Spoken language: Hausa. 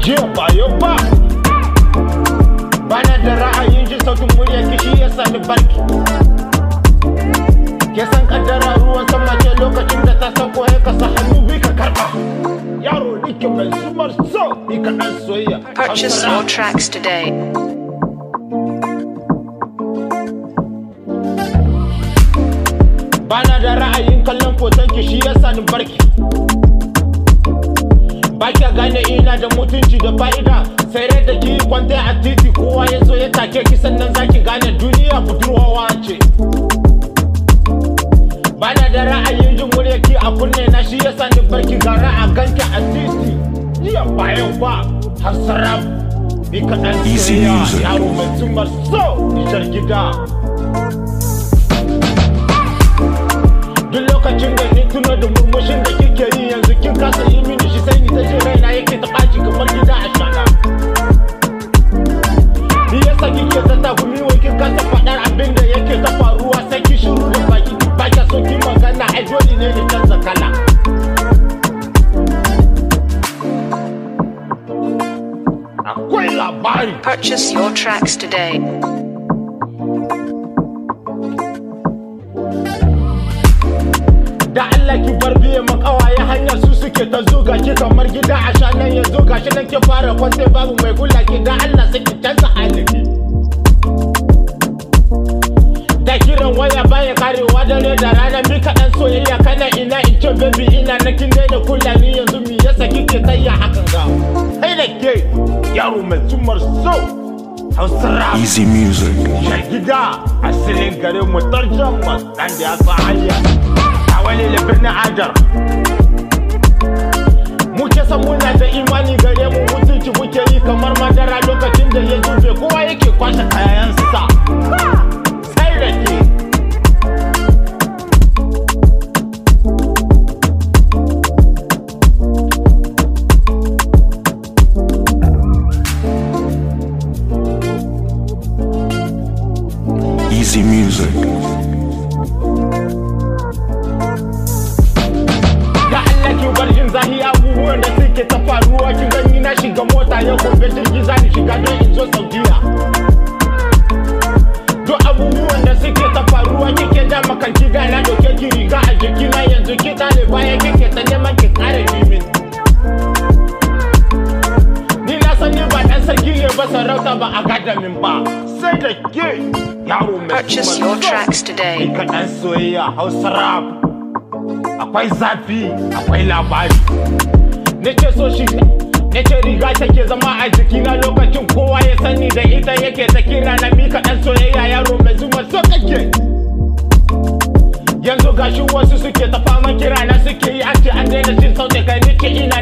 Jiya ba yau ba. Bana da ra'ayin jin sautin muryar ki, shi ya sani barki. Ke san kaddara ruwan sama ce, lokacin da ta sauko ya kasa hannu bi ka karba. Yaro nike mai zumar so, ni kaɗan soyayya. Purchase your tracks today. Bana da ra'ayin kallon foton ki, shi ya sani barki. Ba kya gane ina da mutunci da fa'ida, sai dai da ki kwanta a titi kowa ya zo ya take ki, sannan zaki gane duniya budurwawa ce. Bana da ra'ayin jin muryarki a kunne na, shi yasa ni barki gara a ganki a titi. Jiya bayan ba hasarab ni kaɗan Easy soyayya music. Yaro mai zumar so nijar gida. Duk lokacin da ni tuno da murmushin da kike yi, yanzu kin kasa yi mini shi, sai ni ta jin raina yake ta ɓaci kamar gida a shana. Ni yasa kike ta tagumi, wai kin kasa faɗar abin da yake ta faruwa, sai ki shiru da baki, ba kya so ki magana, ai dole ne ni canza kala. Akwai labari. Purchase your tracks today. Da Allah ki bar biye makawaye hanya, su suke ta zuga ki kamar gida a shanan, yanzu gashi nan ki fara kwante babu mai kula ki, da Allah sai ki canza haliki. Da kiran waya baya karewa dare da rana, mi kaɗan soyayya, kana ina, in ce baby ina na, kin daina kula ni, yanzu mi yasa kike tayya hakan ga? Sai da ke yaro mai zumar so Hausa rap. Easy music. Ya gida asalin garin mu tarjan dan da ya sa hanya a wani birnin Adar. Muke san muna da imani gare mu, mutunci muke yi kamar madara, lokacin da ya zube kowa yake kwashe kayansa. Sai da ke. Easy music. Da Allah ki bar jin zahi abubuwan da suke ta faruwa, kin gani na shiga mota ya gobe jirgi za ni shiga don in zo Saudiya. Duk abubuwan da suke ta faruwa kike da makanki, da na doke ki riga a jikina, yanzu ki tale baya kike ta neman ki kare min. Ni na san ni ba dan sarki ne ba, sarauta ba a gada min ba. Sai da ke yaro mai Purchase zumar your so. tracks today. Ni kaɗan soyayya Hausa rap. Akwai zafi, akwai labari. Nace so shi nace riga take zama a jikina, lokacin kowa ya sani da ita yake ta kira na, mika ɗan soyayya yaro mai zuma so kake. Yanzu gashi wasu suke ta faman kira na suke yi, an ce an daina jin sautin kai, nake ina